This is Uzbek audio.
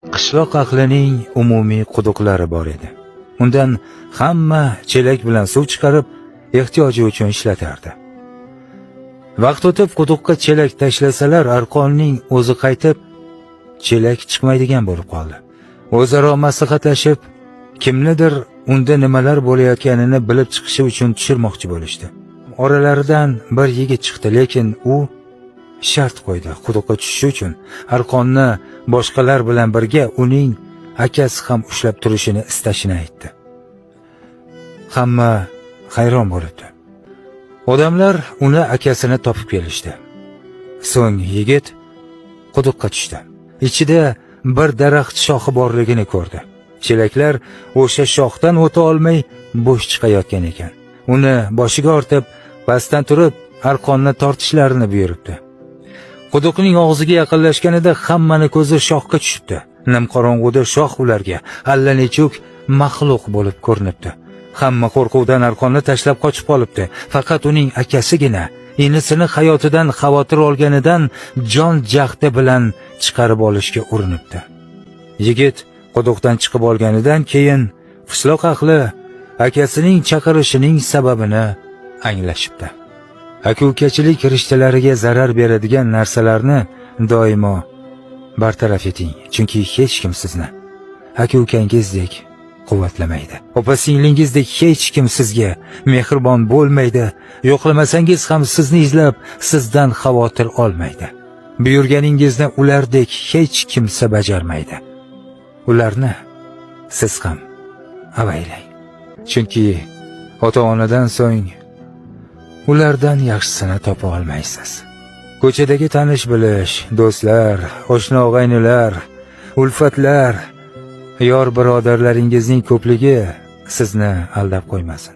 Qishloq ahlining umumiy quduqlari bor edi. Undan hamma chelak bilan suv chiqarib, ehtiyoji uchun ishlatardi. Vaqt o'tib quduqqa chelak tashlasalar, arqonning o'zi qaytib, chelak chiqmaydigan bo'lib qoldi. O'zaro maslahatlashib, kimnidir unda nimalar bo'layotganini bilib chiqishi uchun tushirmoqchi bo'lishdi. Oralaridan bir yigit chiqdi, lekin u shart qo'ydi. Quduqqa tushishi uchun arqonni boshqalar bilan birga uning akasi ham ushlab turishini istashini aytdi. Hamma hayron bo'libdi. Odamlar uni akasini topib kelishdi. So'ng yigit quduqqa tushdi. Ichida bir daraxt shoxi borligini ko'rdi. Chelaklar o'sha shoxdan o'ta olmay bo'sh chiqayotgan ekan. Uni boshiga ortib, pastdan turib arqonni tortishlarini buyuribdi. Quduqning og'ziga yaqinlashganida hammani ko'zi shoxga tushibdi. Nimqorong'uda shox ularga allanechuk maxluq bo'lib ko'rinibdi. Hamma qo'rquvdan arqonni tashlab qochib qolibdi. Faqat uning akasigina inisini hayotidan xavotir olganidan jon jahdi bilan chiqarib olishga urinibdi. Yigit quduqdan chiqib olganidan keyin qishloq ahli akasining chaqirishining sababini anglashibdi. Aka-ukachilik rishtalariga zarar beradigan narsalarni doimo bartaraf eting, chunki hech kim sizni aka-ukangizdek quvvatlamaydi. Opa-singlingizdek hech kim sizga mehribon bo'lmaydi, yo'qlamasangiz ham sizni izlab, sizdan xavotir olmaydi. Buyurganingizni ulardek hech kimsa bajarmaydi. Ularni siz ham avaylang. Chunki ota-onadan so'ng ulardan yaxshisini topa olmaysiz. Ko'chadagi tanish bilish, do'stlar, oshna og'aynilar, ulfatlar, yor birodarlaringizning ko'pligi sizni aldab qo'ymasin.